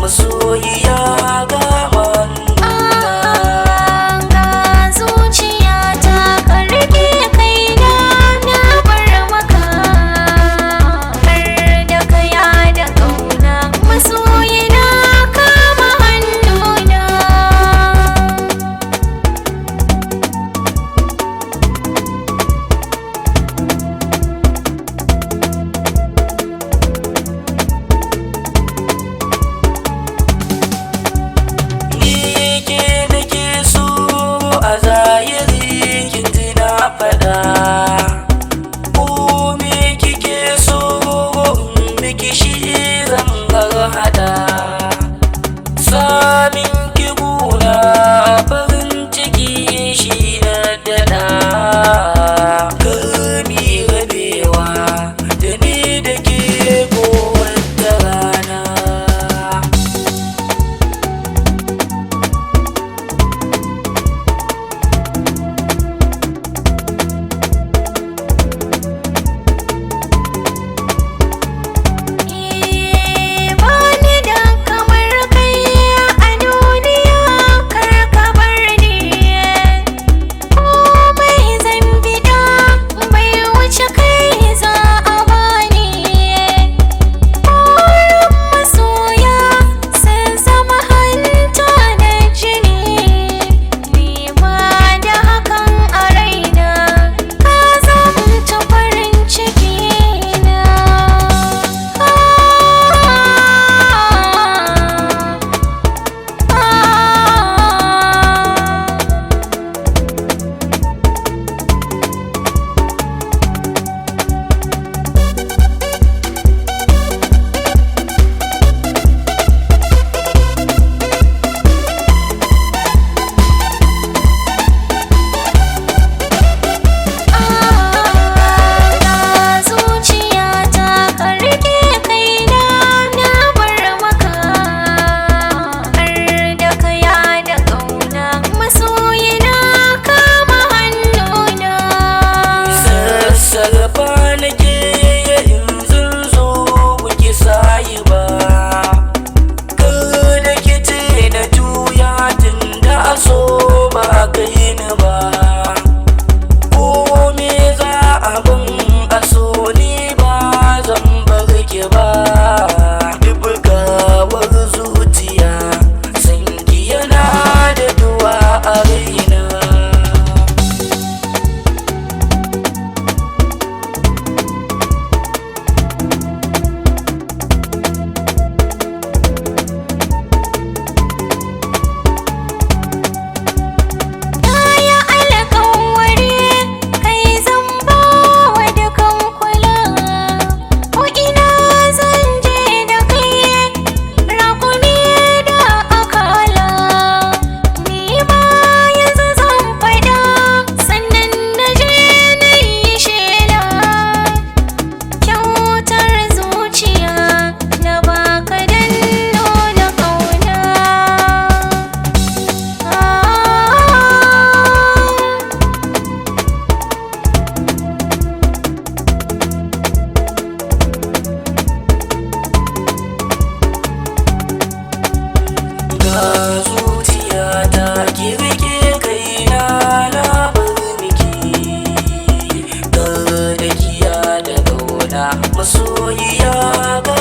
Masoyiya ga Ga zuciyata ka rike kaina na bar maka, har da kaya da ƙauna masoyina kama hannuna. Ni ke nake so a zahiri, kin ji na faɗa. Ko me kike so in miki, shi zan haɗa. Samin ki guna farin ciki shi na daɗa. Karmi rabewa da ni da ke ko wata rana. Bani da kamar kai a duniya, kar ka bar ni. Komai zan biɗa bai wuce kai za a bani. Burin masoya sun zama hanta da jini, ni ma da hakan a raina ka zamta farin ciki na. Ga zuciyata ka rike kaina na bar maka, har da kaya da ƙauna masoyina kama hannuna. Sassarfa nake in zan zo buki sayi ba. Kar da ki ce na juya tun da so ba kai ni ba. Ko me za a ban a so, ni ba zan bar ki ba. Dubgawar zuciya sanki yana da duwa a raina. Kaya alƙawari kai zan bawa dukan kula, ko ina zan je da kai rakumi da akala. Ni ma yanzu zan faɗa sannan na je na yi shela. Kyautar zuciya na baka dan nuna ƙauna. Ga zuciyata ki rike kaina na bar miki. Kar da kiya da ƙauna masoyiya ga